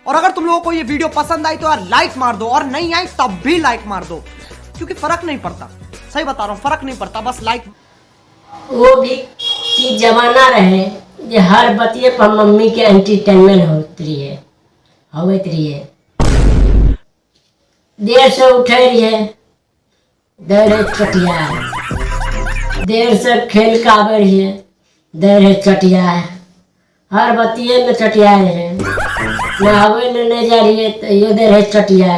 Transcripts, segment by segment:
और अगर तुम लोगों को ये वीडियो पसंद आई तो यार लाइक मार दो, और नहीं आई तब भी लाइक मार दो, क्योंकि फर्क नहीं पड़ता। सही बता रहा हूँ, फर्क नहीं पड़ता, बस लाइक। वो भी की जमाना रहे जे हर बतिये पर मम्मी के एंटरटेनमेंट होत रहिए, होइत रहिए। देर से उठे रहिए, दै रहै चटिया। देर से खेल के आबै रहिए, दै रहै चटिया। हर बतियेमे चटिया रहै। नहाबै लए नहि जाइ रहिए तैयो दै रहै चटिया।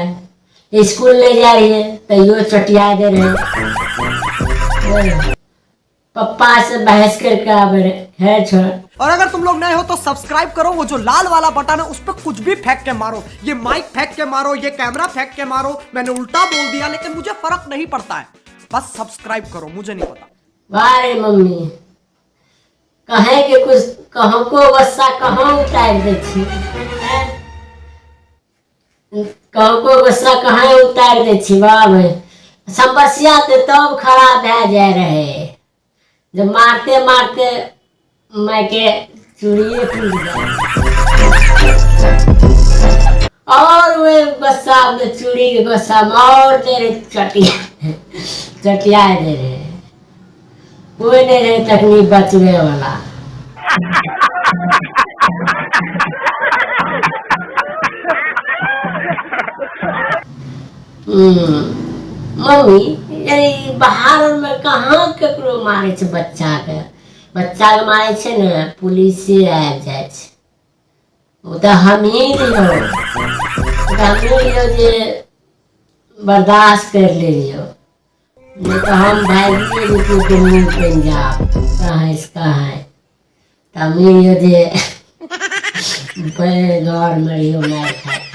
इसकुल नहि जाइ रहिए तैयो चटिया दै रहै। पप्पा से बहस करके आबे रहे। खैर छोड़। और अगर तुम लोग नए हो तो सब्सक्राइब करो, वो जो लाल वाला बटन है उस पर कुछ भी फेंक के मारो, ये माइक फेंक के मारो, ये कैमरा फेंक के मारो, मैंने उल्टा बोल दिया लेकिन मुझे फर्क नहीं पड़ता है, बस सब्सक्राइब करो, मुझे नहीं पता। वाह रे मम्मी, कहे के कुछ कहूँ को गुस्सा कहाँ उतार दै छी, कहूँ को गुस्सा कहाँ उतार दै छी। वाह भाई, समस्या तो तब खराब भए जाए रहे जब मारते मारते मायके चूड़िए टूट जाए, और वे गुस्सा में चूड़ी के गुस्सा में और दे रहे चटिया चटिया दे रहे। कोई नहीं रहे तकनी बचने वाला। मम्मी ये बाहर में कहाँ केकरो मारै छै बच्चाके? बच्चाके मारै छै ने पुलिसे आबि जाइ छै। ओ तऽ हमही रहियौ, तऽ हमही रहियौ जे बर्दाश्त करि लेलियौ, नहि तऽ हम भागिए जैतियै दिल्ली पंजाब कहाँ से कहाँ। तऽ हमही रहियौ जे घरमे रहियौ मारि खाइत।